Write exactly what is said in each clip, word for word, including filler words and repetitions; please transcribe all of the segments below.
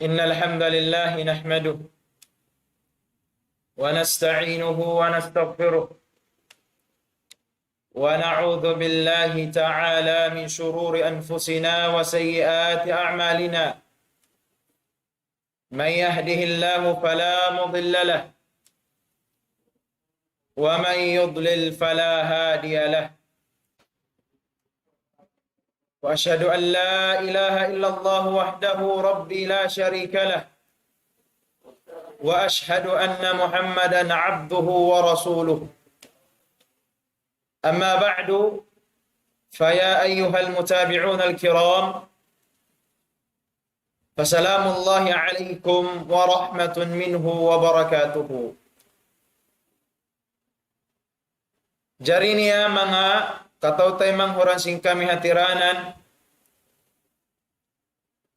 إن الحمد لله نحمده ونستعينه ونستغفره، ونعوذ بالله تعالى من شرور أنفسنا وسيئات أعمالنا. من يهده الله فلا مضل له، ومن يضلل فلا هادي له. وأشهد أن لا إله إلا الله وحده ربي لا شريك له، وأشهد أن محمدا عبده ورسوله. أما بعد، فيا أيها المتابعون الكرام، فسلام الله عليكم ورحمة منه وبركاته. Jari niya manga kataw-taymanghuran sin kami hatiranan,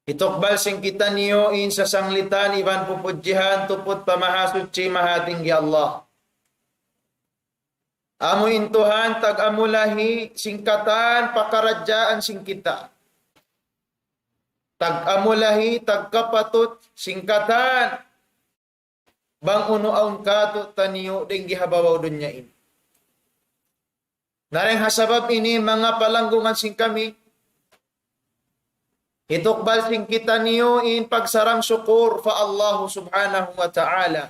hitukbal sin kitaniyu in sasanglitan iban pupudjihan tuput pa Mahasuchi Mahatinggi Allah. Amu in Tuhan tag-amulahi sin katan pakaradjaan sin kita. Tag-amulahi, tagkapatut sin katan bang unu awn kātu'niyu dayn di ha babaw dunya ini. Na dayn ha sabab ini, manga palanggungan sin kami, hitukbal sin kitaniyu in pagsarang-sukur pa Allahu Subhanahu wa Ta'ala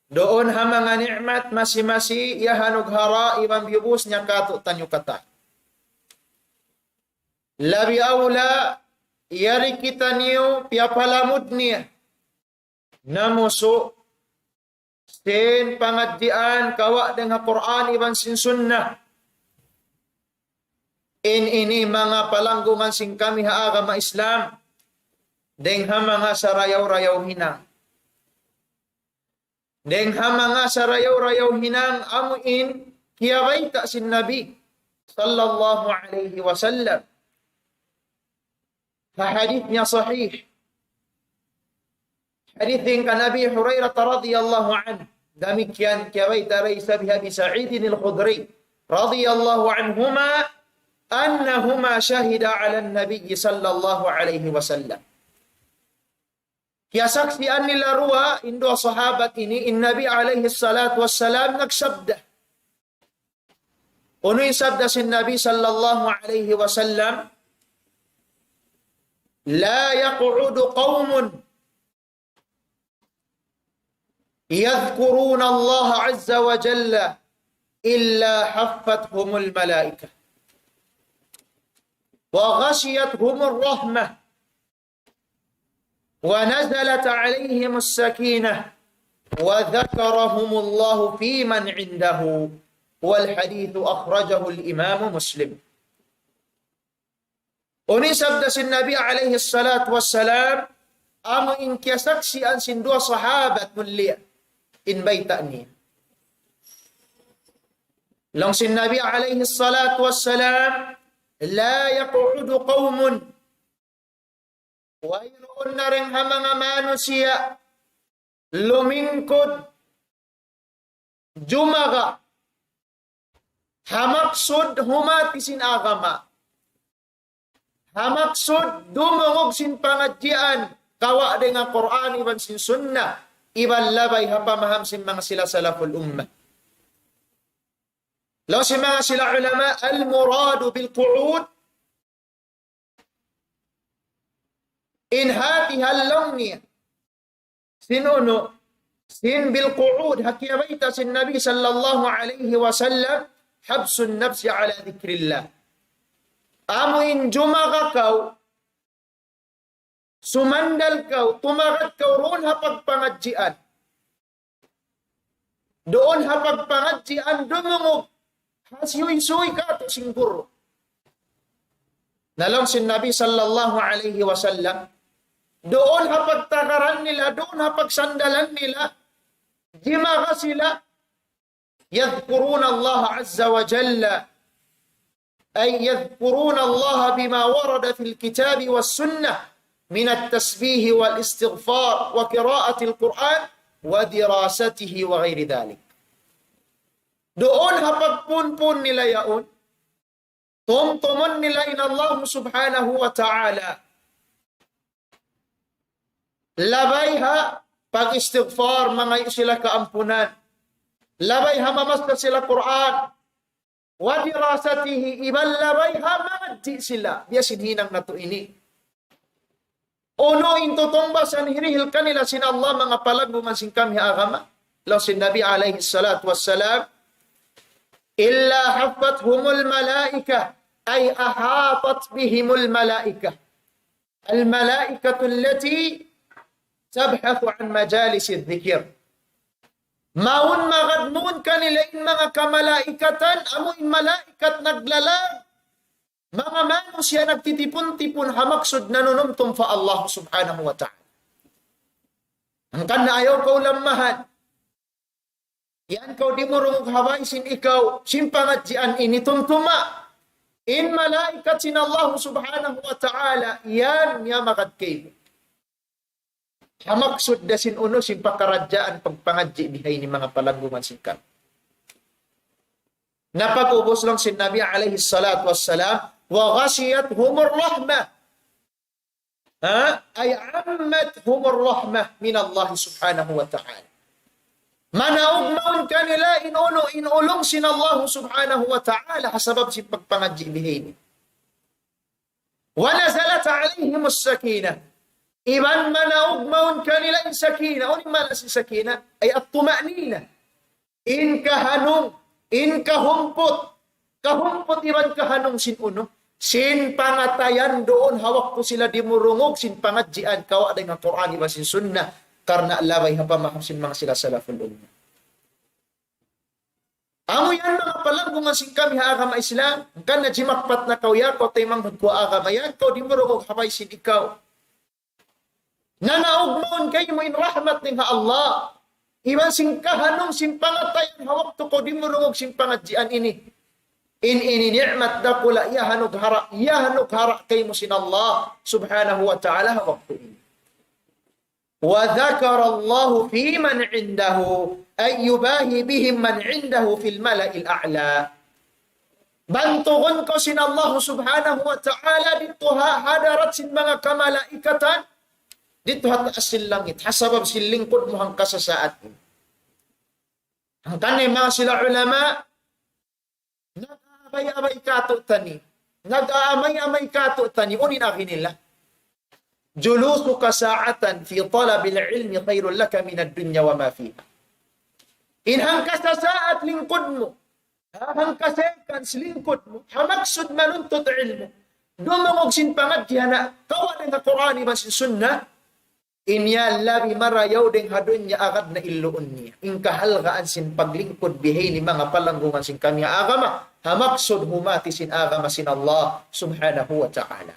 duun ha manga ni'mat masi-masi iyahanug ha ra iban biyubus niya kātu'niyu katan. Labi awla, yari kitaniyu piyapalamud niya namusu' sin pangadjian kawa' dayn ha Qur'an iban sin Sunnah. In ini manga palanggungan sin kami ha agama Islam, dayn ha manga sarayaw-rayaw hinang. Dayn ha manga sarayaw-rayaw hinang amu in kiyabayta' sin Nabi sallallahu alayhi wasallam ha hadith niya sahih. Hadith dayn kan Abi Hurairah radiyallahu anhu. Damikkiyan kiyabayta' da isab hi Abi Sa'id al-Khudri radiyallahu anhuma, أنهما شهدا على النبي صلى الله عليه وسلم. Kiyasaksian nila duwa, in duwa sahabat ini, in Nabi alayhi salatu wassalam nagsabda. Unu in sabda sin Nabi sallallahu alayhi wasallam? لا يقعد قوم يذكرون الله عز وجل إلا حفتهم الملائكة وغشيتهم الرحمة ونزلت عليهم السكينة وذكرهم الله فيمن عنده. والحديث أخرجه الإمام مسلم. Unu in sabda sin Nabi alayhi salatu wassalam, amu in kiyasaksian sin duwa sahabat mulliya, in bayta' niya. Laung sin Nabi alayhi salatu wassalam, لا يقعد قوم, wayruun na dayn ha manga manusiya' lumingkud, jumaga, ha maksud humati sin agama, ha maksud dumungug sin pangadjian kawa' dayn ha Qur'an iban sin Sunnah, iban labay ha pamaham sin manga sila salaful ummah. Laung sin manga sila ulama, المراد بالقعود, in hāti laung niya sin unu, sin بالقعود, ha kiyabayta' sin Nabi sallallahu alayhi wasallam, حبس النفس على ذكر الله. Amu in jumaga kaw, sumandal kaw, tumagad kaw duun ha pagpangadjian. Duun ha pagpangadjian dumungug ha suysuy kātu' sin guru. Na laung sin Nabi sallallahu alayhi wasallam, duun ha pagtagaran nila, duun ha pagsandalan nila, jimaga sila, يذكرون الله عز وجل، أي يذكرون الله بما ورد في الكتاب والسنة من التسبيح والاستغفار وقراءة القرآن ودراسته وغير ذلك. Duun ha pagpunpun nila yaun, tumtumun nila in Allah subhanahu wa ta'ala. Labay ha pag-istighfar, mangayu' sila kaampunan. Labay ha mamassa sila Qur'an. وَدِرَاسَتِهِ, iban labay ha mangadji' sila. Biya' sin hinang natu' ini. Unu in tutungbas iban hirihil kanila sin Allah, manga palanggungan sin kami ha agama? Laung sin Nabi alayhi salatu wassalam, إِلَّا حَفَّتْهُمُ الْمَلَائِكَةُ، أي أحاطت بهم الملائكة. الملائكة التي تبحث عن مجالس الذكر. Mawn magad mawn kanila in manga kamalaikatan, amu in malaikat naglalag, manga manusiya' nagtitipun-tipun ha maksud nanunumtum pa Allah subhanahu wa ta'ala. Hangkan na ayaw kaw lammahan. Yan kaw dimurungug ha bay sin ikaw, sin pangadjian ini tumtuma. In malaikat sin Allah subhanahu wa ta'ala, yan niya magad kaymu. Ha maksud da sin unu, sin pakaradjaan pagpangadji' bihaini, manga palanggungan sin kami. Na pag'ubus laung sin Nabi alayhi salatu wassalam, وَغَشِيَتْهُمُ الرَّحْمَةُ. Ha? أي عَمَّتْهُمُ الرَّحْمَةُ مِنَ اللَّهِ سُبْحَانَهُ وَتَعَالَى. Manaug mawn kanila in unu, in ulung sin Allah subhanahu wa ta'ala, ha sabab sin pagpangadji' bihaini. وَنَزَلَتْ عَلَيْهِمُ السَّكِينَةُ. Iban manaug mawn kanila in sakina. Unu in maana sin sakina? أي الطمأنينة. In kahanung, in kahumput, kahumput iban kahanung sin unu, sin pangatayan duun ha waktu sila dimurungug sin pangadjian, kawa' dayn ha Qur'an iban sin Sunnah, karna' labay ha pamaham sin manga sila salaful ummah. Amu yan manga palanggungan sin kami ha agama Islam, hangkan na jimakpat na kaw ya, kaw taymanghud ku ha agama yan, kaw dimurungug ha bay sin ikaw. Nanaug mawn kaymu in rahmat dayn ha Allah. Iban sin kahanung sin pangatayan ha waktu kaw dimurungug sin pangadjian ini. In ini ni'mat dakula' iyahanug hara', iyahanug hara' kaymu sin Allah subhanahu wa ta'ala ha waktu ini. وَذَكَرَ اللَّهُ فِي مَنْ عِنْدَهُ أَيْ يُبَاهِي بِهِمْ مَنْ عِنْدَهُ فِي الْمَلَإِ الْأَعْلَى. Bantugun kaw sin Allah subhanahu wa ta'ala didtu ha hadarat sin manga kamalaikatan, didtu ha taas sin langit, ha sabab sin lingkud mu hangkasasaat. Hangkan na in manga sila ulama, nag-aabay-abay kātu'niyu, nag-aamay-amay kātu'niyu, unu in agi nila? جُلُوسُكَ سَاعَةً فِي طَلَبِ الْعِلْمِ خَيْرٌ لَكَ مِنَ الدُّنْيَا وَمَا فِيهَا. In hangkasasaat lingkud mu, ha, hangka seconds lingkud mu, ha maksud manuntut ilmu'. Dumungug sin pangadji' ha kawa' dayn ha Qur'an iban sin Sunnah, in yan labi marayaw dayn ha dunya agad na illuun niya. In kahalgaan sin paglingkud bihaini manga palanggungan sin kami ha agama, ha maksud humati sin agama sin Allah subhanahu wa ta'ala.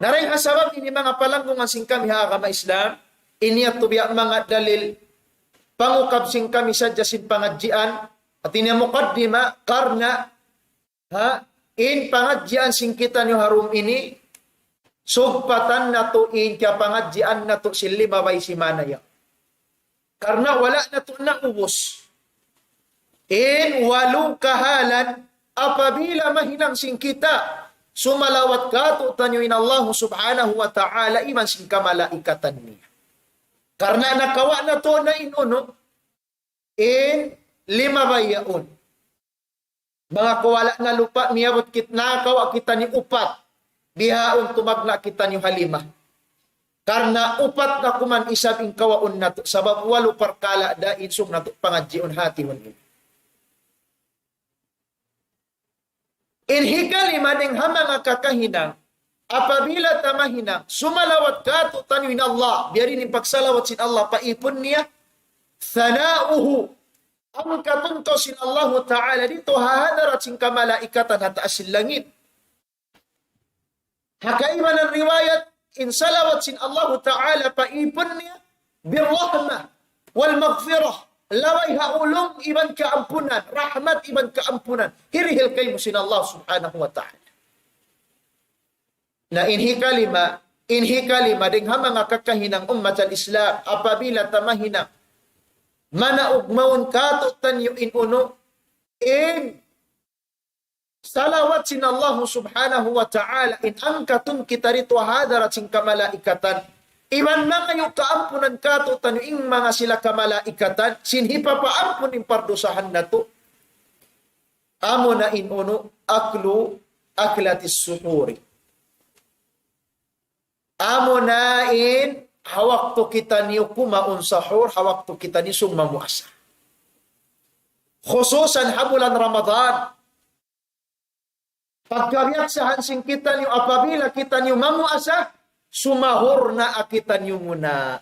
Na dayn ha sabab ini manga palanggungan sin kami ha agama Islam, ini yadtu biya' manga dalil pangukab sin kami sadja sin pangadjian, hati niya muqaddima, karna', ha, in pangadjian sin kitaniyu ha dum ini, sugpatan natu' in kiyapangadjian natu' sin limabay simana yaun. Karna' wala' natu' naubus. In walu kahalan, apabila mahinang sin kita, sumalawat kātu'niyu in Allah subhanahu wa ta'ala iban sin kamalaikatan niya. Karna' nakawa' natu' na in unu, in limabay yaun. Manga kawala' na lupa, miyabut kit-, nakawa' kitaniyu upat. Bihaun tumagna' kitaniyu ha lima. Karna' upat na kuman isab in kawaun natu', sabab walu parkala' da in sung natu' pangadjiun hatihun ini. In hikalima dayn ha manga kakahinang, apabila ta mahinang, sumalawat kātu'niyu in Allah, biya' diin in pagsalawat sin Allah pa ipun niya, ثناؤه, angkatun kaw sin Allahu Ta'ala didtu ha hadarat sin kamalaikatan ha taas sin langit. Ha kaibanan riwayat, in salawat sin Allahu Ta'ala pa ipun niya, بالرحمة والمغفرة, labay ha ulung iban kaampunan, rahmat iban kaampunan, hirihil kaymu sin Allah Subhanahu wa Ta'ala. Na in hikalima, in hikalima, dayn ha manga kakahinang ummat al-Islam, apabila ta mahinang, manaug mawn kātu'niyu in unu, in salawat sin Allah Subhanahu wa Ta'ala, in angkatun kita didtu ha hadarat sin kamalaikatan, Iban mangayu' kaampunan kātu'niyu in manga sila kamalaikatan, sin hipapaampun in pardusahan natu'. Amuna in unu, aklu, aklatis suhuri. Amuna in, ha waktu kitaniyu kumaun sahur, ha waktu kitaniyu sung mamuasa. Khususan ha bulan Ramadan. Pagkabiyaksahan sin kitaniyu apabila kitaniyu mamuasa, sumahur na kitaniyu muna.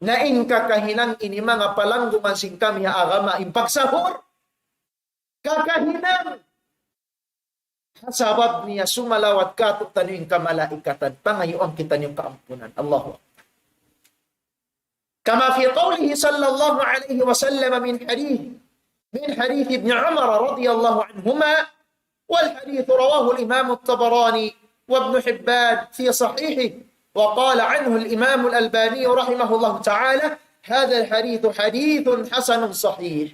Na in kakahinang ini manga palanggungan sin kami ha agama in pagsahur. Kakahinang. Ha sabab niya sumalawat kātu'niyu in kamalaikatan, pangayuan kitaniyu kaampunan. Allahu Akbar. كما في قوله صلى الله عليه وسلم من حديث، من حديث ابن عمر رضي الله عنهما، والحديث رواه الإمام الطبراني وابن حبان في صحيحه، وقال عنه الإمام الألباني رحمه الله تعالى: هذا الحديث حديث حسن صحيح.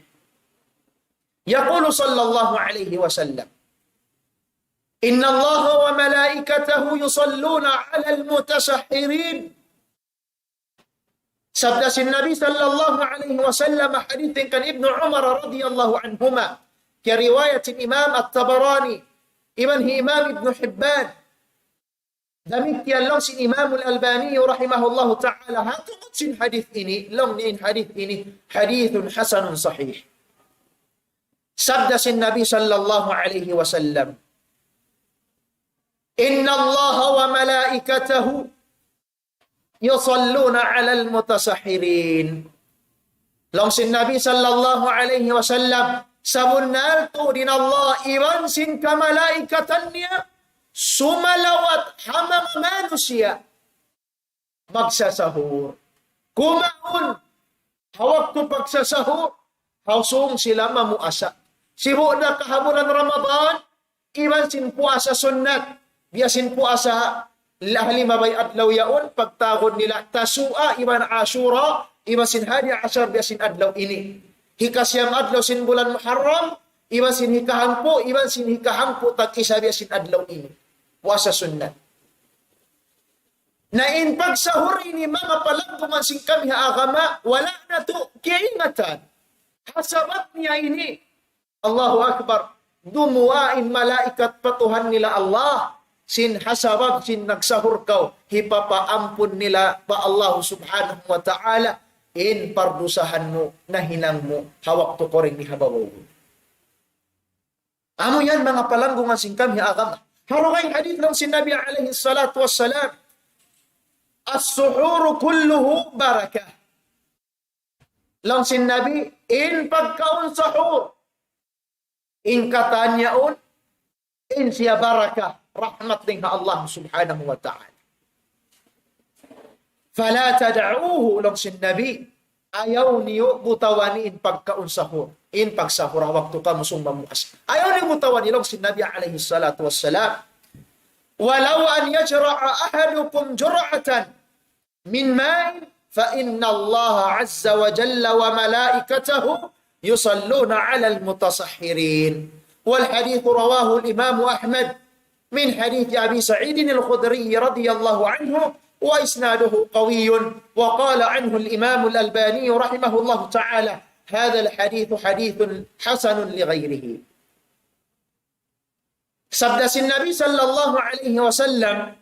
يقول صلى الله عليه وسلم: إن الله وملائكته يصلون على المتسحرين. Sabda sin Nabi sallallahu alayhi wasallam, hadith kan Ibnu Umar radiyallahu anhuma, kiyariwayat sin Imam At-Tabarani, iban hi Imam Ibnu Hibban. Damikkiyan laung sin Imam Al-Albani rahimahullahu ta'ala, ha tungud sin hadith ini, laung niya in hadith ini, hadithun hasanun sahih. Sabda sin Nabi sallallahu alayhi wasallam, إن الله وملائكته يصلون على المتسحرين. Laung sin Nabi sallallahu alayhi wasallam, sabunnal tuud in Allah iban sin kamalaikatan niya, sumalawat ha manga manusiya' magsasahur. Kumaun, ha waktu pagsasahur, ha sung sila mamuasa. Sibu' da ka ha bulan Ramadan, iban sin puasa sunnat. Biya' sin puasa ha lima bay adlaw yaun, pagtawagun nila Tasu'a, iban Ashura, iban sin Hadi Ashar, biya' sin adlaw ini. Hikasiyam adlaw sin bulan Muharram, iban sin hikahangpu', iban sin hikahangpu' tag-isa biya' sin adlaw ini. Puasa sunnat. Na in pagsahur ini manga palanggungan sin kami ha agama, wala' natu' kiyaingatan. Ha sabab niya ini, Allahu Akbar, dumuwaa in malaikat pa Tuhan nila Allah, sin ha sabab sin nagsahur kaw, hipapaampun nila pa Allah subhanahu wa ta'ala, in pardusahan mu, nahinang mu, ha waktu kaw dayn di ha babaw. Amu yan manga palanggungan sin kami ha agama. Ha dugaing hadith laung sin Nabi alayhi salatu wassalam, السحور كله بركة. Laung sin Nabi, in pagkaun sahur, in katan yaun, in siya barakah, rahmat dayn ha Allah subhanahu wa ta'ala. فلا تدعوه, laung sin Nabi, ayaw niyu butawani in pagkaun sahur, in pagsahur ha waktu kamu sung mamuasa. Ayaw niyu butawani, laung sin Nabi alayhi salatu wassalam. ولو أن يجرع أحدكم جرعة من ماء فإن الله عز وجل وملائكته يصلون على المتسحرين. والحديث رواه الإمام أحمد من حديث أبي سعيد الخدري رضي الله عنه وإسناده قوي، وقال عنه الإمام الألباني رحمه الله تعالى: هذا الحديث حديث حسن لغيره. Sabda sin Nabi sallallahu alayhi wasallam,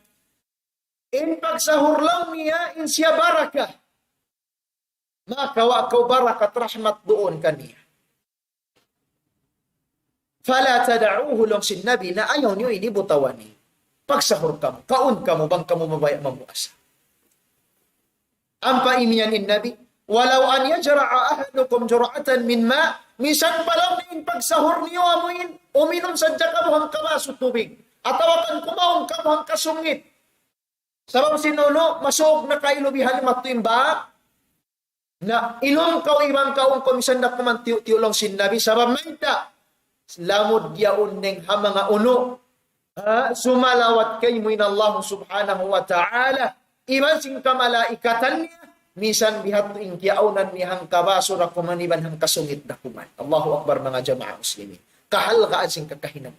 in pagsahur laung niya, in siya barakah. Makawa' kaw barakat rahmat duun kaniya. فلا تدعوه, laung sin Nabi, na ayaw niyu ini butawani. Pagsahur kamu, kaun kamu, bang kamu mabaya' mamuasa. Ampa imiyan in Nabi, ولو أن يجرع أحدكم جرعة من ماء, misan pa laung niya in pagsahur niyu amuin, uminum sadja kamu hangka basu tubig. Atawa kan kumaun kamu hangka sungit. Sabab sin unu, masuuk na kailu bihan madtu in bak. Na inum kaw iban kaun kaw misan da kuman tiyu'-tiyu' laung sin Nabi. Sabab mayta'? Lamud yaun dayn ha manga unu. Ha, sumalawat kaymu in Allah subhanahu wa ta'ala. Iban sin kamalaikatan niya. Misan biya' hādtu in kiyaunan niya hangka basu da kuman iban hangka sungit da kuman. Allahu Akbar, manga jamaa muslimin. Kahalgaan sin kakahinang.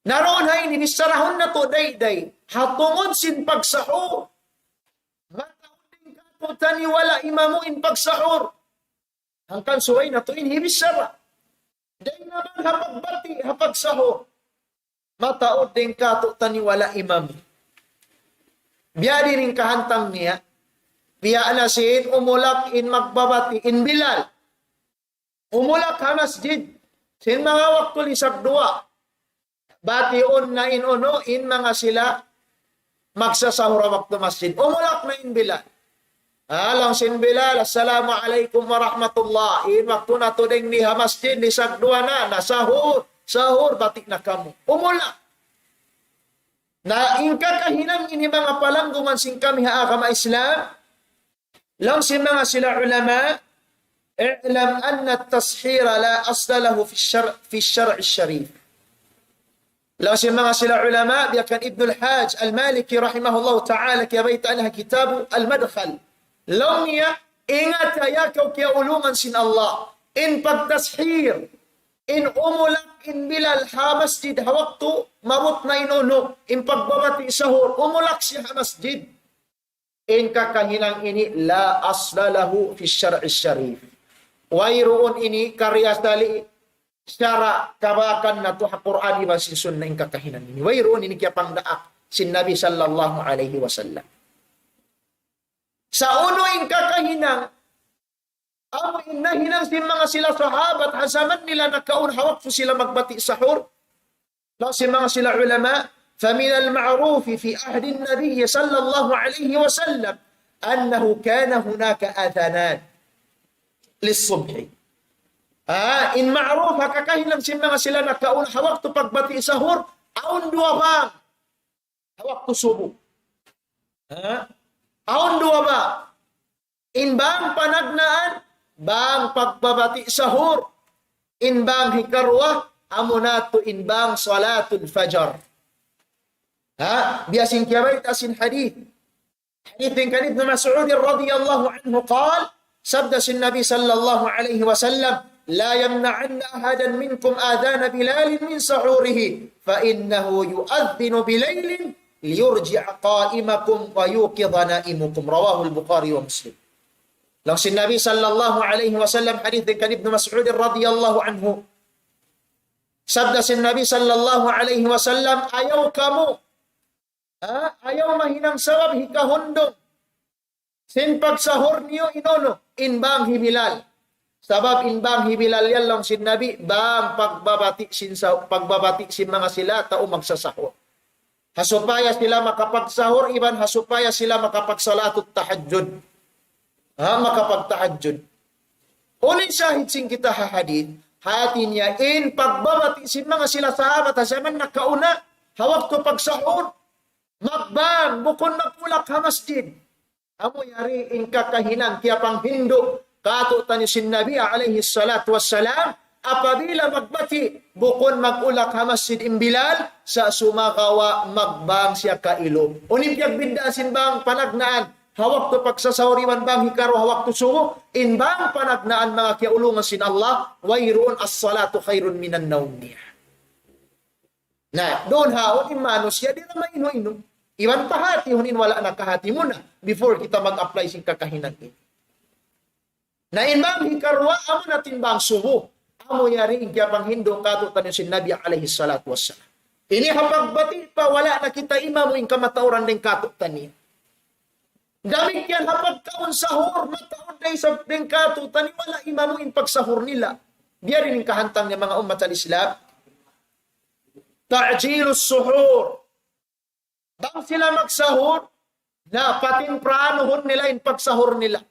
Na duun ha ini, bissarahun natu' dayday ha tungud sin pagsahur. Mataud dayn kātu'niyu wala' imamu in pagsahur. Hangkan subay natu' in hibissara. Dayn naman ha pagbati', ha pagsahur. Mataud dayn kātu'niyu wala' imamu. Biya' diin in kahantang niya. Biya' na sin umulak in magbabati', in Bilal. Umulak ha masjid sin manga waktu lisag duwa. Batiun na in unu, in manga sila magsasahur ha waktu masjid. Umulak na in Bilal. Ah, laung sin Bilal, "Assalamu alaykum wa rahmatullah." In waktu natu' dayn di ha masjid, lisag duwa na, na sahur, sahur, bati' na kamu. Umulak. Na in kakahinang ini, manga palanggungan sin kami ha agama Islam, laung sin manga sila ulama, "اعلم أن التسحير لا أصل له في الشرع، في الشرع الشريف." Laung sin manga sila ulama, biya' kan Ibnul Hajj Al-Maliki rahimahullahu ta'ala, kiyabayta' niya ha kitabu Al-Madkhal. Laung niya, ingata ya kaw kiyaulungan sin Allah. In pagtashir, in umulak in Bilal ha masjid ha waktu maabut na in unu, in pagbabati' sahur, umulak siya ha masjid. In kakahinang ini لا أصل له في الشرع الشريف. Wayruun ini karna' asali sara' kabakan natu' ha Qur'an iban sin Sunnah in kakahinang ini. Wayruun ini kiyapangdaak sin Nabi sallallahu alayhi wasallam. Sa' unu in kakahinang, amu in nahinang sin manga sila sahabat ha jaman nila nakauna ha waktu sila magbati' sahur. Laung sin manga sila ulama, فمن المعروف في عهد النبي صلى الله عليه وسلم أنه كان هناك أذانان للصبح. Ah, in ma'ruf ha kakahinang sin manga sila nakauna ha waktu pagbati' sahur, awn duwa bang ha waktu subu. Ha? Awn duwa bang. In bang panagnaan, bang pagbabati' sahur. In bang hikaruwa, amu na tuud in bang salatul fajar. Ha? Biya' sin kiyabayta' sin hadith. Hadith kan Ibnu Mas'ud radiyallahu anhu qal, sabda sin Nabi sallallahu alayhi wasallam, لا يمنعن أحدا منكم آذان بلال من سحوره فإنه يؤذن بليل ليرجع قائمكم ويوقظ نائمكم. رواه البخاري ومسلم. Laung sin Nabi sallallahu alayhi wasallam, hadith kan Ibnu Mas'ud radiyallahu anhu. Sabda sin Nabi sallallahu alayhi wasallam, ayaw kamu, ha, ayaw mahinang sabab hikahundung sin pagsahur niyu in unu, in bang hi Bilal. Sabab in bang hi Bilal yan, laung sin Nabi, bang pagbabati' sin sa-, pagbabati' sin manga sila tau magsasahur. Ha supaya sila makapagsahur, iban ha supaya sila makapagsalatut tahajjud. Ha, makapagtahajjud. Unu in shahid sin kita ha hadith, hati niya in pagbabati' sin manga sila sahabat ha jaman nakauna, ha waktu pagsahur, magbang, bukun mag-ulak ha masjid. Amu yari in kakahinang kiyapanghindu' kātu'niyu sin Nabi alayhi salatu wassalam, apabila magbati', bukun mag-ulak ha masjid in Bilal, sa' sumagawa' magbang siya kailu. Unu in piyagbiddaan sin bang panagnaan ha waktu pagsasahur iban bang hikaruwa ha waktu subu, in bang panagnaan manga kiyaulungan sin Allah, wayruun الصلاة خير من النوم niya. Na, duun ha yaun in manusiya' di' na mainu-inu. Iban pahatihun in wala' na kahatihan muna before kita mag-apply sin kakahinang ini. Na in bang hikaruwa, amu na in bang subu. Amu yari in kiyapanghindu' kātu'niyu sin Nabi alayhi salatu wassalam. Ini ha pagbati' pa wala' na kita imamu in kamatauran dayn kātu'niyu. Damikkiyan ha pagkaun sahur, mataud da isab dayn kātu'niyu wala' imamu in pagsahur nila. Biya' diin in kahantang niya manga ummat al-Islam. تعجيل السحور. Bang sila magsahur, na patimpranuhun nila in pagsahur nila.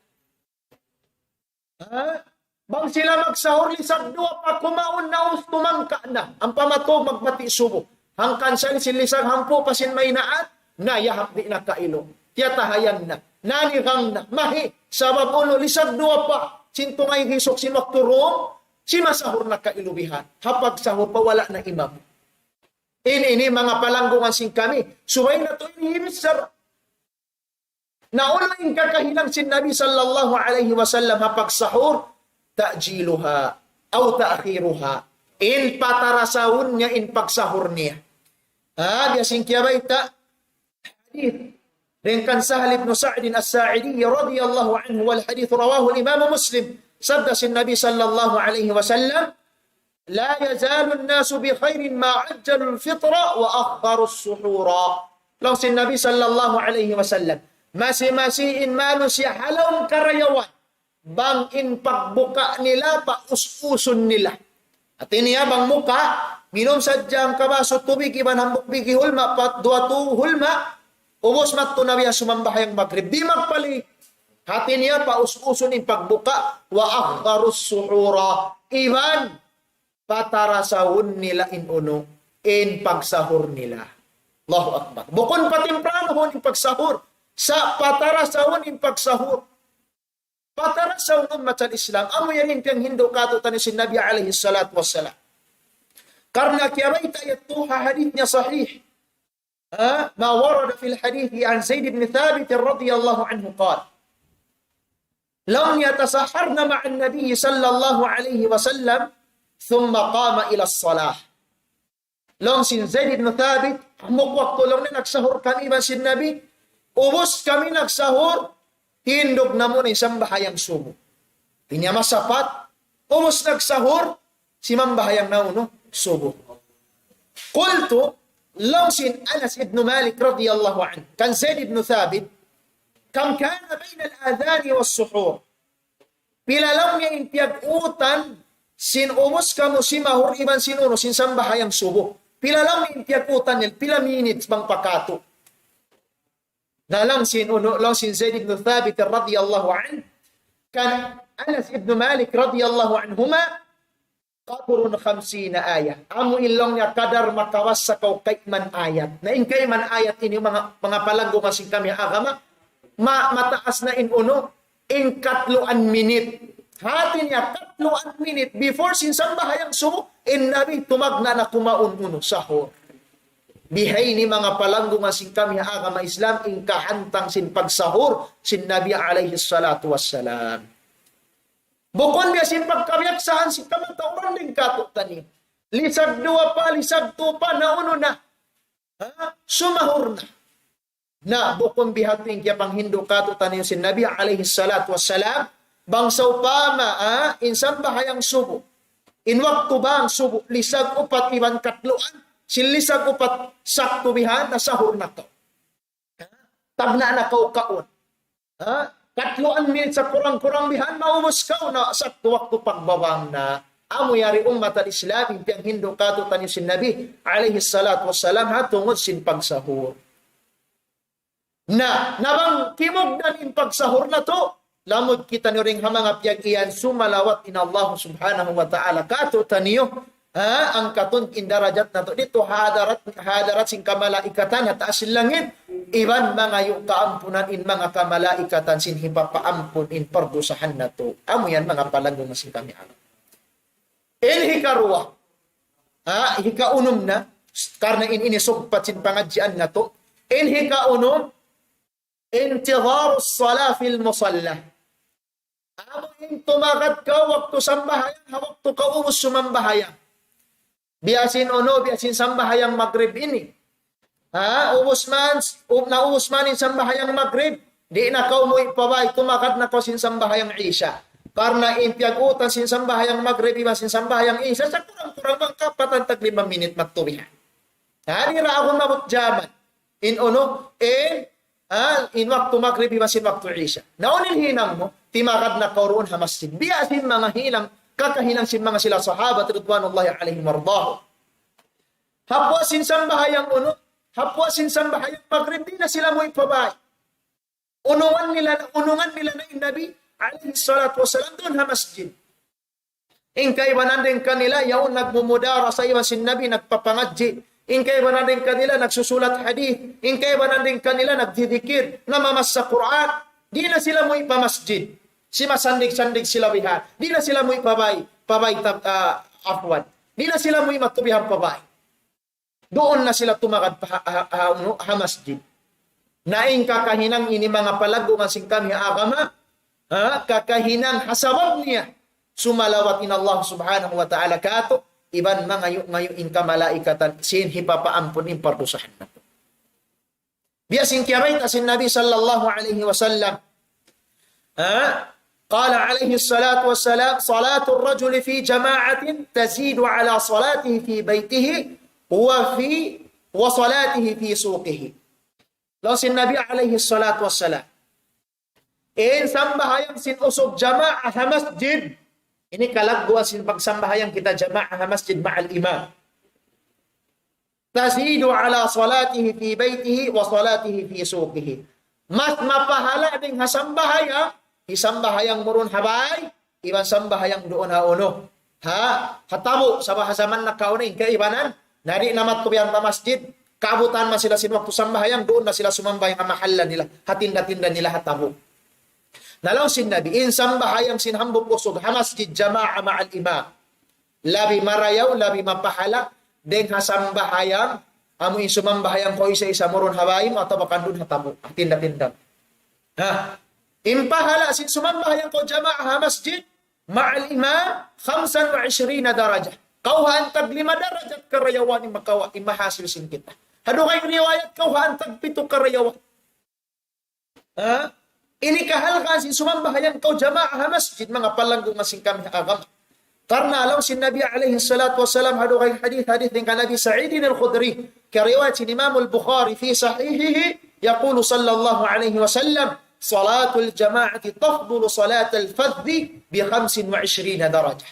Ha? Bang sila magsahur, lisag duwa pa kumaun na, ubus tumangka na. Ampa matug magbati' subu. Hangkan sa' sin lisag hangpu' pa sin maynaat, na yahap di' na kailu. Tiyatahayan na. Nanigang na. Mahi, sabab unu, lisag duwa pa sin tungay gisuk sin waktu dum, simasahur na kailu bihan. Ha pagsahur pa wala' na imam. In ini manga palanggungan sin kami. Subay natu' ini hibissara. Na unu in kakahinang sin Nabi sallallahu alayhi wasallam ha pagsahur, تعجيلها أو تأخيرها. In patarasahun niya in pagsahur niya. Ha, biya' sin kiyabayta', hadith dayn kan Sahal ibn Sa'd as-Sa'idi radiyallahu anhu, والحديث رواه الإمام مسلم. Sabda sin Nabi sallallahu alayhi wasallam, لا يزال الناس بخير ما عجلوا الفطر وأخروا السحور. Laung sin Nabi sallallahu alayhi wasallam, masi-masi in manusiya' ha lawm karayawan, bang in pagbuka nila, paus-usun nila. Hati niya bang muka, minum sadja hangka basu tubig, iban hambuuk bigi hulma', pat duwa tu hulma', ubus madtu na biya' sumambahayang magrib. Di' magpali. Hati niya paus-usun in pagbuka, وأخروا السحور. Iban patarasahun nila in unu, in pagsahur nila. Allahu Akbar. Bukun patimpranuhun in pagsahur. Sa' patarasahun in pagsahur. Patarasahun, ummat al-Islam. Amu yan in piyanghindu' kātu'niyu sin Nabi alayhi salatu wassalam. Karna' kiyabayta' yadtu ha hadith niya sahih. Ha? ما ورد في الحديث عن زيد بن ثابت رضي الله عنه قال: لم يتسحرن مع النبي صلى الله عليه وسلم ثم قام إلى الصلاة. Laung sin Zaid ibn Thabit, hambuuk waktu laung niya nagsahur kami iban sin Nabi, ubus kami nagsahur, tindug na muna in sambahayang subu. Di' niya masapat, ubus nagsahur, simambahayang na unu, subu. قلت, laung sin Anas ibn Malik radiyallahu anhu, kan Zaid ibn Thabit, كم كان بين الأذان والسحور؟ Pila laung niya in piyag-utan sin ubus kamu simahur iban sin unu, sin sambahayang subu? Pila laung niya in piyag-utan niya, pila minutes bang pa katu'? Na laung sin unu, laung sin Zaid ibn Thabit radiyallahu anhu, kan Anas ibn Malik radiyallahu anhuma, قدر خمسين آية. Amu in laung niya kadar makabasa kaw kayman ayat. Na in kayman ayat ini, manga, manga palanggungan sin kami agama, ma-, mataas na in unu, in katluan minit. Hati niya, katluan minit before sin sambahayang subu, in Nabi tumagna' na kumaun unu, sahur. Bihaini manga palanggungan sin kami agama Islam, in kahantang sin pagsahur sin Nabi alayhi salatu wassalam. Bukun biya' sin pagkabiyaksahan sin kamatauran dayn kātu'niyu. Lisag duwa pa, lisag tu pa, na unu na. Ha? Sumahur na. Na, bukun biya' hādtu in kiyapanghindu' kātu'niyu sin Nabi alayhi salatu wassalam, bang sawpama, ha, in sambahayang subu, in waktu bang subu, lisag upat iban katluan, sin lisag upat saktu bihan, na sahur na kaw. Tagna' na kaw kaun. Ha? Katluan minit sa kurang-kurang bihan, maubus kaw na saktu waktu pagbabang na. Amu yari ummat al-Islam, in piyanghindu' kātu'niyu sin Nabi, alayhi salatu wassalam, ha tungud sin pagsahur. Na, na bang kimugdan in pagsahur natu', lamud kitaniyu dayn ha manga piyag-iyan sumalawat in Allah subhanahu wa ta'ala kātu'niyu, ha, angkatun in darajat natu' didtu ha hadarat, ha hadarat sin kamalaikatan ha taas sin langit, iban mangayu' kaampunan in manga kamalaikatan sin hipapaampun in pardusahan natu'. Amu yan manga palanggungan sin kami agama. In hikaruwa, ha, hikaunum na, karna' in ini sugpat sin pangadjian natu'. In hikaunum, انتظار الصلاة في المصلى. Amu in tumagad kaw waktu sambahayang, ha waktu kaw ubus sumambahayang. Biya' sin unu, biya' sin sambahayang magrib ini. Ha, ubus man, ub-, na ubus man in sambahayang magrib, di' na kaw muwi' pa bāy, tumagad na kaw sin sambahayang Isha. Karna' in piyag-utan sin sambahayang magrib, iban sin sambahayang Isha, sa kurang-kurang bang kapatan tag lima minit magtubihan. Ha, di' ra agun maabut jaman. In unu, in, ha, in waktu magrib, iban sin waktu Isha. Na unu in hinang mu, timagad na kaw duun ha masjid. Biya' sin manga hinang, kakahinang sin manga sila sahabat ridwanullahi alayhim wardahum. Ha puas sin sambahayang unu, ha puas sin sambahayang magrib, di' na sila muwi' pa bāy. Unungan nila, unungan nila na in Nabi alayhi salatu wassalam duun ha masjid. In kaibanan dayn kanila, yaun nagmumudarasa iban sin Nabi nagpapangadji'. In kaibanan dayn kanila nagsusulat hadith. In kaibanan dayn kanila nagdidikir, namamassa Qur'an. Di' na sila muwi' pa masjid. Simasandig-sandig sila bihan. Di' na sila muwi' pa bāy, pa bāy tab-, ah, afwan. Di' na sila muwi' magtubihan pa bāy. Duun na sila tumagad pa ha, ha, ha, unu, ha masjid. Na in kakahinang ini manga palanggungan sin kami agama, ha, kakahinang ha sabab niya, sumalawat in Allah subhanahu wa ta'ala kātu', iban mangayu'-ngayu' in kamalaikatan sin hipapaampun in pardusahan natu'. Biya' sin kiyabayta' sin Nabi sallallahu alayhi wasallam. Ha? قال عليه الصلاة والسلام: صلاة الرجل في جماعة تزيد على صلاته في بيته وفي، وصلاته في سوقه. Laung sin Nabi alayhi salatu wassalam, in sambahayang sin usug jamaa ha masjid. Ini kalagguan sin pagsambahayang kita jamaa ha masjid ma'al imam. تزيد على صلاته في بيته وصلاته في سوقه. Mas mapahala' dayn ha sambahayang, in sambahayang mu duun ha bay, iban sambahayang duun ha unu. Ha, ha tabu', sabab ha jaman nakauna in kaibanan, na di' na madtu biya' pa masjid, kaabutan man sila sin waktu sambahayang, duun na sila sumambahayang ha mahallan nila, ha tinda-tinda nila ha tabu'. Na laung sin Nabi, in sambahayang sin hambuuk usug ha masjid jamaa ma'al imam, labi marayaw, labi mapahala', dayn ha sambahayang, amu in sumambahayang kaw isa-isa mu duun ha bay mu, atawa kan duun ha tabu', ha tinda-tinda. Ha? In pahala' sin sumambahayang kaw jamaa ha masjid, ma'al imam, خمسا وعشرين درجة. Kawhaan tag lima darajat karayawan in makawa', in mahasil sin kita. Ha dugaing riwayat, kawhaan tag pitu karayawan. Ha? Ini kahalgaan sin sumambahayang kaw jamaa ha masjid, manga palanggungan sin kami ha agama. Karna' laung sin Nabi alayhi salatu wassalam ha dugaing hadith, hadith dayn kan Abi Sa'id al-Khudri, kariwayat sin Imam al-Bukhari في صحيحه، يقول صلى الله عليه وسلم: صلاة الجماعة تفضل صلاة الفذ بخمس وعشرين درجة.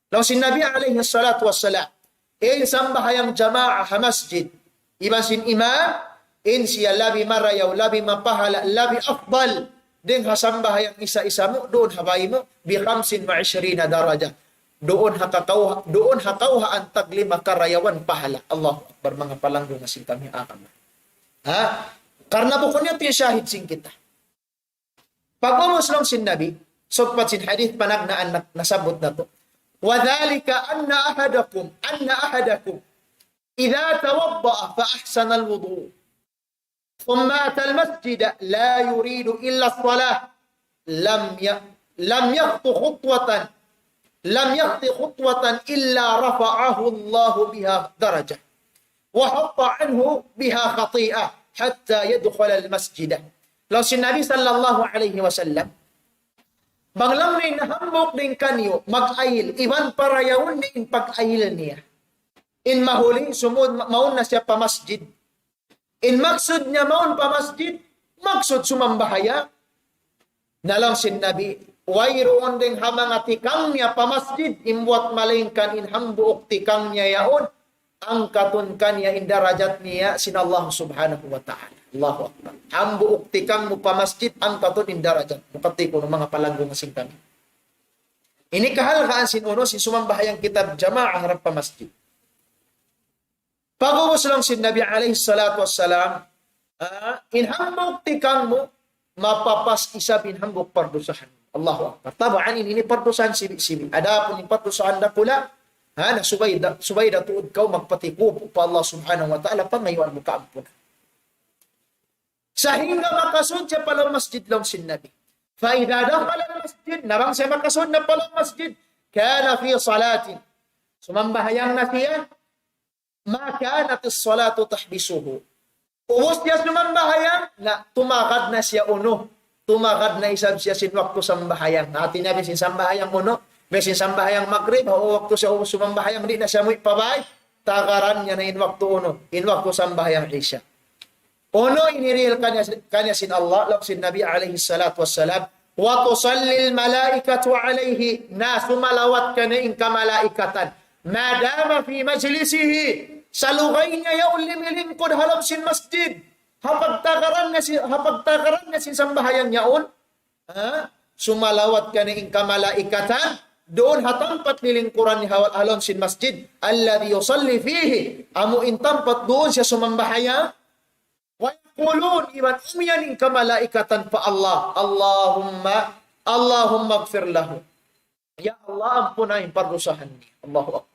Laung sin Nabi alayhi salatu wassalam, in sambahayang jamaa ha masjid, iban sin imam, in siya labi marayaw, labi mapahala', labi afdal, dayn ha sambahayang isa-isa mu, duun ha bay mu, بخمس وعشرين درجة. Duun ha kakawha-, duun ha kawhaan tag lima karayawan pahala'. Allahu Akbar, manga palanggungan sin kami agama. Ha? Karna' bukun yadtu in shahid sin kita. Pag'ubus laung sin Nabi, sugpat sin hadith panagnaan na, nasabbut natu'. وذلك أن أحدكم، أن أحدكم إذا توضأ فأحسن الوضوء ثم أتى المسجد لا يريد إلا الصلاة لم ي-، لم يخط خطوة، لم يخط خطوة إلا رفعه الله بها درجة وحط عنه بها خطيئة حتى يدخل المسجد. Laung sin Nabi sallallahu alayhi wasallam, bang laung niya in hambuuk dayn kaniyu mag-ayil, iban parayawun niya in pag-ayil niya. In mahuli, sumud, ma-, mawn na siya pa masjid. In maksud niya mawn pa masjid, maksud sumambahayang. Na laung sin Nabi, wayruun dayn ha manga tikang niya pa masjid, in buwat malaingkan in hambuuk tikang niya yaun, angkatun kaniya in darajat niya sin Allah Subhanahu wa Ta'ala. Allahu Akbar. Hambuuk tikang mu pa masjid, angkatun in darajat mu. Kati' kunu' manga palanggungan sin kami. Ini kahalgaan sin unu, sin sumambahayang kita jamaa harap pa masjid. Pag'ubus laung sin Nabi alayhi salatu wassalam, ah, in hambuuk tikang mu, mapapas isab in hambuuk pardusahan. Allahu Akbar. Tabaan in ini pardusahan sibi'-sibi'. Adapun in pardusahan dakula', ha, na subay da, subay da tuud kaw magpatikup pa Allah Subhanahu wa Ta'ala, pangayuan mu kaampunan. Sahingga makasud siya pa lawm masjid laung sin Nabi. فإذا دخل المسجد, na bang siya makasud na pa lawm masjid, كان في صلاة. Sumambahayang na siya, ما كانت الصلاة تحبسه. Ubus siya sumambahayang, na tumagad na siya unu. Tumagad na isab siya sin waktu sambahayang. Hati niya biya' sin sambahayang unu, biya' sin sambahayang magrib, ha waktu siya ubus sumambahayang, di' na siya muwi' pa bay. Tagaran niya na in waktu unu, in waktu sambahayang Isya. Unu in hirihil kaniya, kaniya sin Allah, laung sin Nabi alayhi salatu wassalam, وتصلي الملائكة عليه, na sumalawat kaniya in kamalaikatan. ما دام في مجلسه, salugay niya yaun limilingkud ha lawm sin masjid. Ha pagtakaran niya si-, ha pagtakaran niya sin sambahayang yaun, ha? Sumalawat kaniya in kamalaikatan, duun ha tampat lilingkuran niya ha, ha lawm sin masjid. الذي يصلي فيه, amu in tampat duun siya sumambahayang. ويقولون, iban umiyan in kamalaikatan pa Allah, اللهم، اللهم اغفر له. Ya Allah, ampuna in pardusahan niya. Allahu Akbar.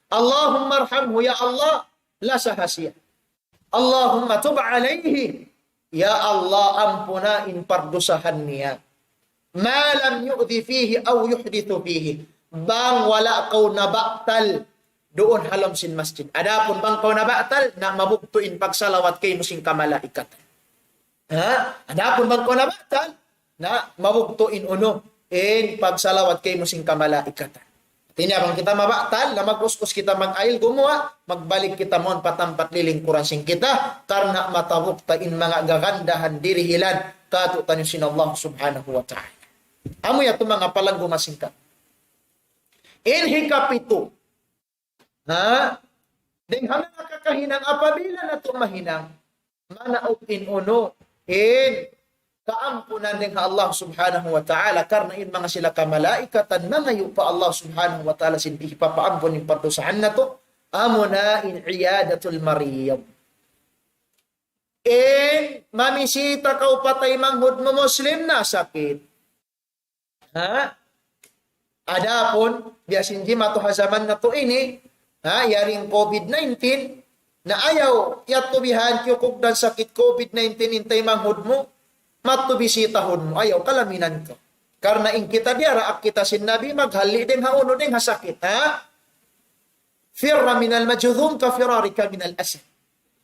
اللهم ارحمه, ya Allah, lasaha siya. اللهم تب عليه, ya Allah, ampuna in pardusahan niya. ما لم يؤذ فيه أو يحدث فيه. bang wala' kaw nabatal duun ha lawm sin masjid. Adapun bang kaw nabatal, na mabugtu' in pagsalawat kaymu sin kamalaikatan. Ha? Adapun bang kaw nabatal, na mabugtu' in unu, in pagsalawat kaymu sin kamalaikatan. Hati niya bang kita mabatal, na mag-uskus kita mag-ayil gumuwa', magbalik kita mawn pa tampat lilingkuran sin kita, karna' matabuk ta in manga gagandahan dirihilan, katu' taniyu sin Allah Subhanahu wa Ta'ala. Amu yadtu manga palanggungan sin kami. In hikapitu, ha? Dayn ha manga kakahinang apabila natu' mahinang, manaug in unu, in kaampunan dayn ha Allah Subhanahu wa Ta'ala, karna' in manga sila kamalaikatan nangayu' pa Allah Subhanahu wa Ta'ala sin hipapaampun in pardusahan natu', amuna in iyadatul marid. In mamisita kaw pa taymanghud mu Muslim nasakit. Ha? Adapun, biya' sin jimatu ha jaman natu' ini, ha, yari in covid nineteen, na ayaw, yadtu bihan kiyukugdan sakit covid nineteen in taymanghud mu, madtu bisitahun mu, ayaw, kalaminan kaw. Karna' in kita diyara, agi kita sin Nabi, maghalli' dayn ha unu, dayn ha sakit, ha? فر من المجذوم كفرارك من الأسد.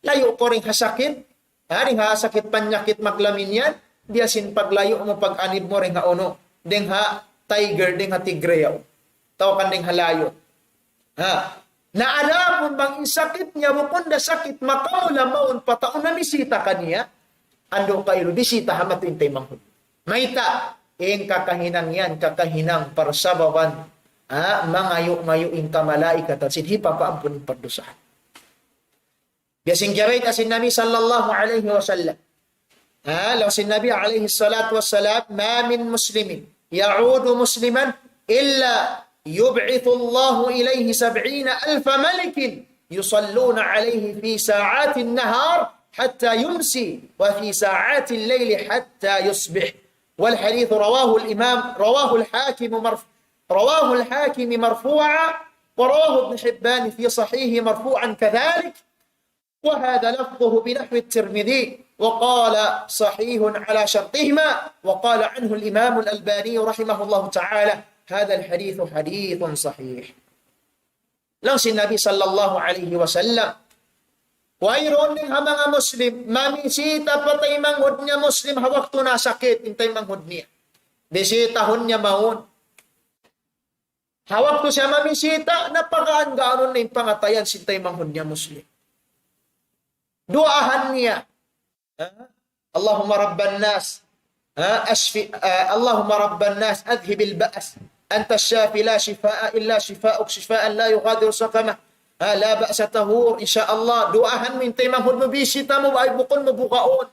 Layu' kaw dayn ha sakit, ha, dayn ha sakit panyakit maglamin yan, biya' sin paglayu' mu pag-anib mu dayn ha unu, dayn ha tiger, dayn ha tigre yaun. Atawa kan dayn ha lion. Ha. Na adapun bang in sakit niya, bukun da sakit makamula mawn pa tau namisita kaniya, andu' kailu bisita ha matu in taymanghud. Mayta', in kakahinang yan, kakahinang parsababan, ha, mangayu'-ngayu' in kamalaikatan sin hipapaampun in pardusahan. Biya' sin kiyabayta' sin Nabi sallallahu alayhi wasallam. Ha, laung sin Nabi alayhi salatu wassalam, ما من مسلم يعود مسلما إلا يبعث الله إليه سبعين ألف ملك يصلون عليه في ساعات النهار حتى يمسي وفي ساعات الليل حتى يصبح. والحديث رواه الإمام، رواه الحاكم مرف-، رواه الحاكم مرفوعا، ورواه ابن حبان في صحيحه مرفوعا كذلك، وهذا لفظه بنحو الترمذي، وقال صحيح على شرطهما، وقال عنه الإمام الألباني رحمه الله تعالى: هذا الحديث حديث صحيح. Laung sin Nabi sallallahu alayhi wasallam, wayruun dayn ha manga Muslim mamisita pa taymanghud niya Muslim ha waktu nasakit in taymanghud niya. Bisitahun niya mawn. Ha waktu siya mamisita, na pagaan-gaanun na in pangatayan sin taymanghud niya Muslim. Duwaahan niya. Ha? اللهم رب الناس، ha? أشف، ha? اللهم رب الناس أذهب البأس، أنت الشافي لا شفاء إلا شفاؤك شفاء لا يغادر سقما، ha? لا بأس طهور. Insya Allah, duwaahan mu in taymanghud mu, bisita mu, ay bukun mu bugaun.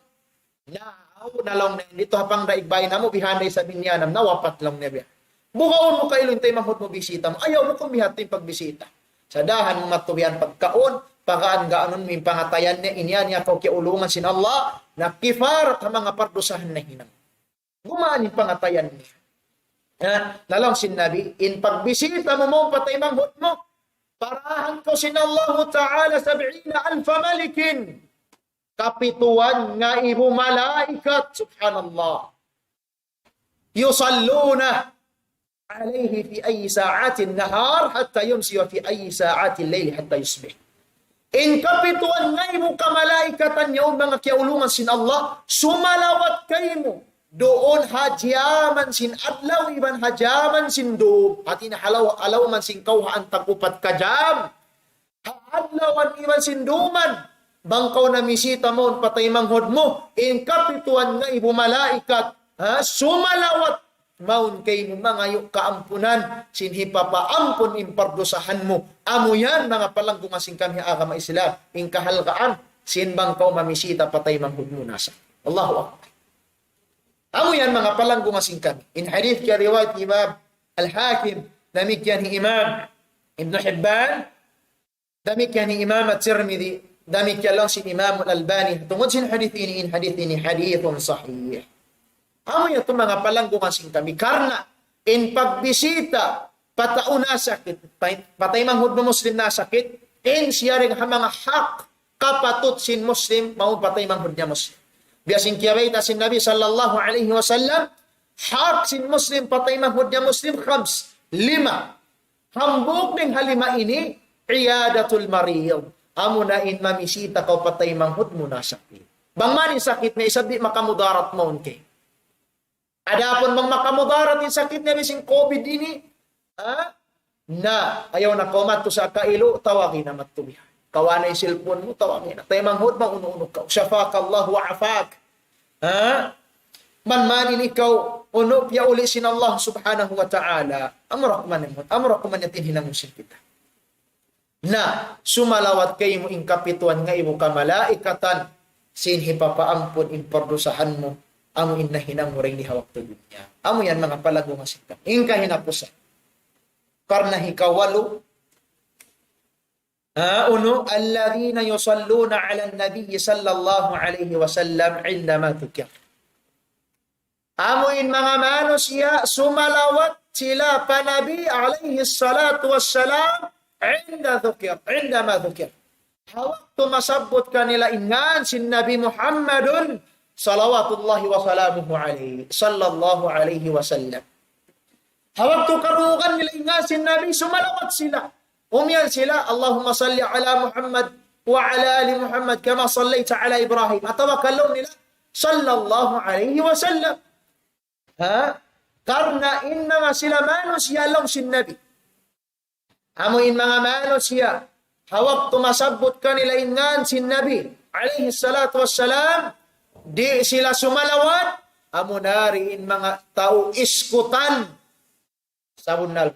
Na, aw, na laung niya, didtu ha pangdaig bāy namu', bihan da isab in iyanam, nawapat laung niya biya'. Bugaun mu kailu in taymanghud mu bisita mu. Ayaw mu kumbihati in pagbisita. Sadahan mu matubian pagkaun, pagaan-gaanun mu in pangatayan niya, in yan niya kaw kiyaulungan sin Allah, na kifarat ha manga pardusahan nahinang. Gumaan in pangatayan niya. Ha? Na laung sin Nabi, in pagbisita mu mawn pa taymanghud mu, parahan kaw sin Allahu Ta'ala سبعين ألف ملك. Kapituan ngaibu malaikat, subhanallah. يصلون عليه في أي ساعات النهار حتى يمسي وفي أي ساعات الليل حتى يصبح. In kapituan ngaibu kamalaikatan yaun manga kiyaulungan sin Allah, sumalawat kaymu. Duun ha jaman sin adlaw iban ha jaman sin dum. Hati niya ha law-, ha lawm sin kawhaan tag-upat ka jam. Ha adlawan iban sin duman, bang kaw namisita mawn pa taymanghud mu, in kapituan ngaibu malaikat, ha, sumalawat mawn kaymu mangayu' kaampunan, sin hipapaampun in pardusahan mu. Amu yan, manga palanggungan sin kami ha agama Islam, in kahalgaan sin bang kaw mamisita pa taymanghud mu nasakit. Allahu Akbar. Amu yan, manga palanggungan sin kami. In hadith kiyariwayat Imam Al-Hakim, damikkiyan hi Imam Ibn Hibban, damikkiyan hi Imam At-Tirmidhi, damikkiyan laung sin Imam Al-Albani. Tungud sin hadith ini, in hadith ini hadithun sahih. Amu yadtu, manga palanggungan sin kami. Karna' in pagbisita pa tau nasakit, pa-, pa taymanghud mu Muslim nasakit, in siya dayn ha manga hak kapatut sin Muslim mawn pa taymanghud niya Muslim. Biya' sin kiyabayta' sin Nabi sallallahu alayhi wasallam, hak sin Muslim pa taymanghud niya Muslim, khams, lima. Hambuuk dayn ha lima ini, عيادة المريض. Amuna in mamisita kaw pa taymanghud mu nasakit. Bang man in sakit niya isab di' makamudarat mawn kaymu. Adapun bang makamudarat in sakit niya biya' sin COVID ini, ha? Na, ayaw na kaw madtu sa kailu, tawagi na madtu biya'. Kawa na in cellphone mu, tawagi na. Taymanghud, maunu-unu kaw. شفاك الله وعافاك. Ha? Man man in ikaw, unu, piyauli' sin Allah subhanahu wa ta'ala. Amura kuman in, amura kuman in hinangun sin kita. Na, sumalawat kaymu in kapituan ngaibu kamalaikatan, sin hipapaampun in pardusahan mu, amu in nahinang mu dayn di ha waktu dunya. Amu yan manga palanggungan sin kami. In kahinapusan. Karna' hikawalu, ha, unu, الذين يصلون على النبي صلى الله عليه وسلم عندما ذكر. Amu in manga manusiya', sumalawat sila pa Nabi alayhi salatu wassalam, عند ذكر، عندما ذكر. Ha waktu masabbut kanila in ngan sin Nabi Muhammadun, salawatullahi wa salamuhu alayhi, sallallahu alayhi wa sallam. Ha waktu karungugan nila in ngan sin Nabi, sumalawat sila. Umiyan sila, اللهم صل على محمد وعلى آل محمد كما صليت على إبراهيم. Atawa kalu nila, صلى الله عليه وسلم. Ha? Karna' in manga sila manusiya' laung sin Nabi. Amu in manga manusiya', ha waktu masabbut kanila in ngan sin Nabi, alayhi salatu wassalam, di' sila sumalawat, amu na ri in manga tau iskutan. Sabunnal.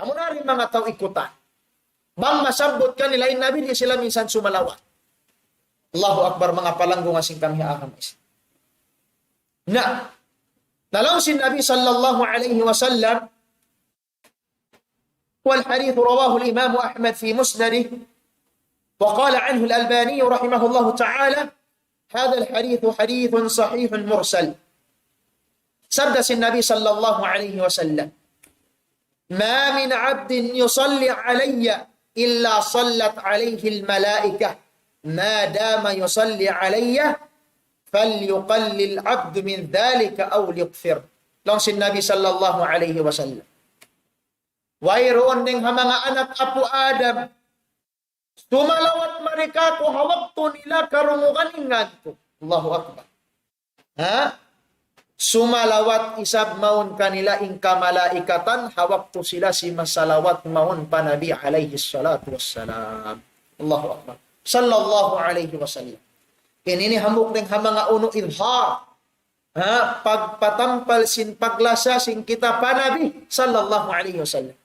Amu na ri in manga tau ikutan. Bang masabbut kanila in Nabi, di' sila minsan sumalawat. Allahu Akbar, manga palanggungan sin kami ha agama Islam. Na, na laung sin Nabi sallallahu alayhi wasallam, والحديث رواه الإمام أحمد في مسنده، وقال عنه الألباني رحمه الله تعالى: هذا الحديث حديث صحيح مرسل. Sabda sin Nabi sallallahu alayhi wasallam, ما من عبد يصلي علي إلا صلت عليه الملائكة ما دام يصلي علي فليقلل العبد من ذلك أو ليكثر. Laung sin Nabi sallallahu alayhi wasallam, wayruun dayn ha manga anak apu' Adam sumalawat mari kāku' ha waktu nila karungugan in ngan ku. Allahu Akbar. Ha? Sumalawat isab mawn kanila in kamalaikatan ha waktu sila simasalawat mawn pa Nabi alayhi salatu wassalam. Allahu Akbar. Sallallahu alayhi wasallam. Ini ini hambuuk dayn ha manga unu izhar. Ha, pagpatampal sin paglasa sin kita pa Nabi sallallahu alayhi wasallam.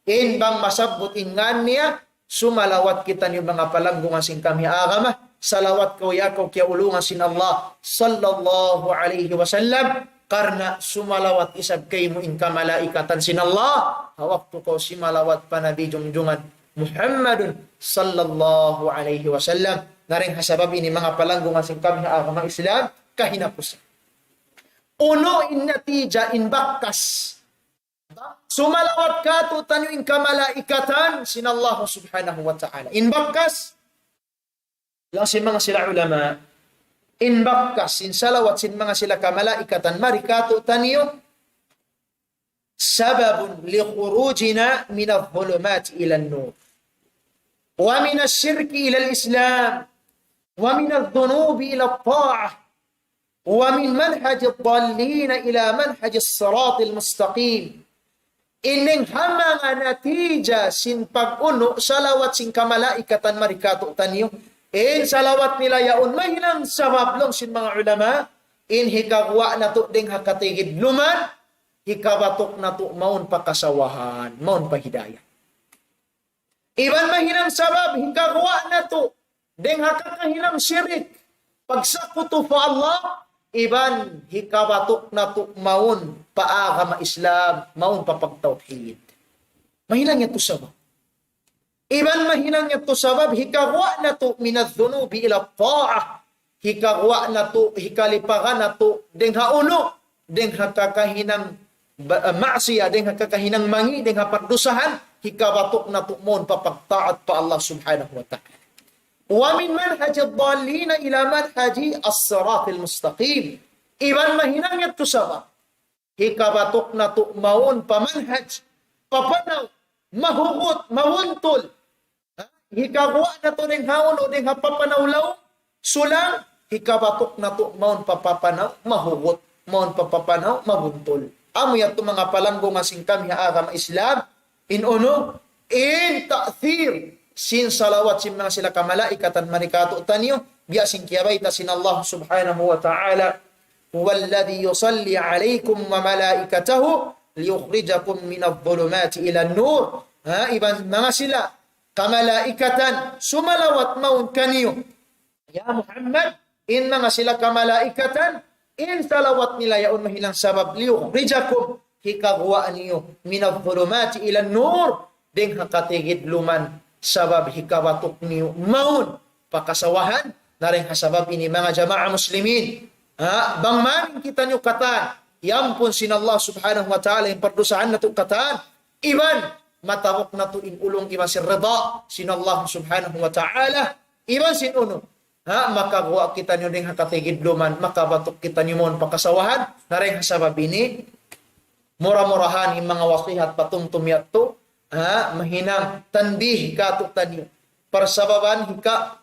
In bang masabbut in ngan niya, sumalawat kitaniyu manga palanggungan sin kami agama, salawat kaw ya kaw kiyaulungan sin Allah sallallahu alayhi wasallam, karna' sumalawat isab kaymu in kamalaikatan sin Allah, ha waktu kaw simalawat pa Nabi jungjungan Muhammadun sallallahu alayhi wasallam. Na dayn ha sabab ini manga palanggungan sin kami agama Islam, kahinapusan. Unu in natija, in bakas. Sumalawat kātu'niyu in kamalaikatan sin Allah subhanahu wa ta'ala. In bakas, laung sin manga sila ulama, in bakas, in salawat sin manga sila kamalaikatan, mari kātu'niyu, سبب لخروجنا من الظلمات إلى النور، ومن الشرك إلى الإسلام، ومن الذنوب إلى الطاعة، ومن منهج الضالين إلى منهج الصراط المستقيم. In dayn ha manga natija sin pag-unu' salawat sin kamalaikatan mari kātu'niyu. In salawat nila yaun mahinang sabab laung sin manga ulama, in hikaguwa' natu' dayn ha katigidluman, hikabatuk natu' mawn pa kasawahan, mawn pa hidayat. Iban mahinang sabab hikaguwa' natu' dayn ha kakahinang shirik, pagsakutu pa Allah, iban hikabatuk natu' mawn pa agama Islam, mawn pa pagtawhid. Mahinang yadtu sabab. Iban mahinang yadtu sabab hikaguwa' natu' من الذنوب إلى الطاعة. Hikaguwa' natu', hikalipagan natu' dayn ha unu, dayn ha kakahinang ba-, ah, maksiat, dayn ha kakahinang mangi', dayn ha pagdusahan, hikabatuk natu' mawn pa pagtaat pa Allah subhanahu wa ta'ala. ومن منهج الضالين إلى منهج الصراط المستقيم. Iban mahinang yadtu sabab hikabatuk natu' mawn pa manhaj papanaw, mahugut, mabuntul. Ha? Hikaguwa' natu' dayn ha unu, dayn ha papanaw lawm, sulang, hikabatuk natu' mawn pa papanaw, mahugut, mawn pa papanaw, mabuntul. Amu yadtu manga palanggungan sin kami ha agama Islam, in unu, in ta'thir, sin salawat sin manga sila kamalaikatan mari kātu'niyu, biya' sin kiyabayta' sin Allah subhanahu wa ta'ala, هو الذي يصلي عليكم وملائكته ليخرجكم من الظلمات إلى النور. Ha, iban manga sila kamalaikatan, sumalawat mawn kaniyu. Ya Muhammad, in manga sila kamalaikatan, in salawat nila yaun mahinang sabab ليخرجكم, hikaguwa' niyu, من الظلمات إلى النور, dayn ha katigidluman, sabab hikabatuk niyu mawn pa kasawahan, na dayn ha sabab ini manga jamaa muslimin. Ha, bang mayan kitaniyu katan, iyampun sin Allah subhanahu wa ta'ala in pardusahan natu' katan, iban matabuk natu' in ulung iban sin rida sin Allah subhanahu wa ta'ala, iban sin unu, ha, makaguwa' kitaniyu dayn ha katigidluman, makabatuk kitaniyu mawn pa kasawahan, na dayn ha sabab ini, mura-murahan in manga wasihat patumtum yadtu, ha, mahinang tanbih kātu'niyu. Parsababan hika,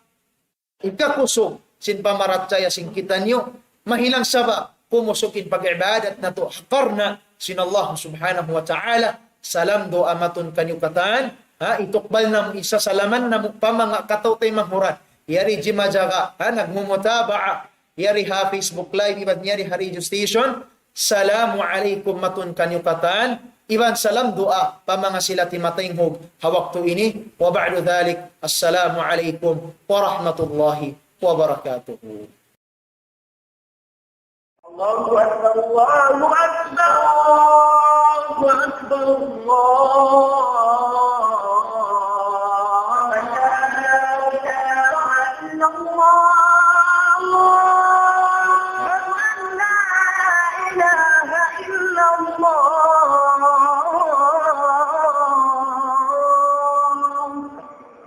hikakusug sin pamarachaya sin kitaniyu, mahinang sabab kumusug in pag-ibadat natu' ha karna' sin Allah subhanahu wa ta'ala, salam duwaa matun kaniyu katan, ha, itukbal namu', isasalaman namu' pa manga kataw-taymanghuran. Yari jimajaga, ha, nagmumutaba'a, yari ha Facebook Live, iban yari ha radio station, salamu alaykum matun kaniyu katan, iban salam duwaa pa manga sila timataynghug ha waktu ini, وبعد ذلك، السلام عليكم ورحمة الله وبركاته. الله أكبر، الله أكبر، الله أكبر، الله أكبر. لا إله إلا الله. أشهد أن لا إله إلا الله.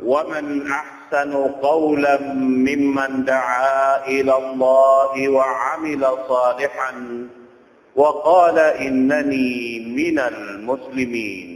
ومن أحسن قولا ممن دعا إلى الله وعمل صالحا وقال إنني من المسلمين.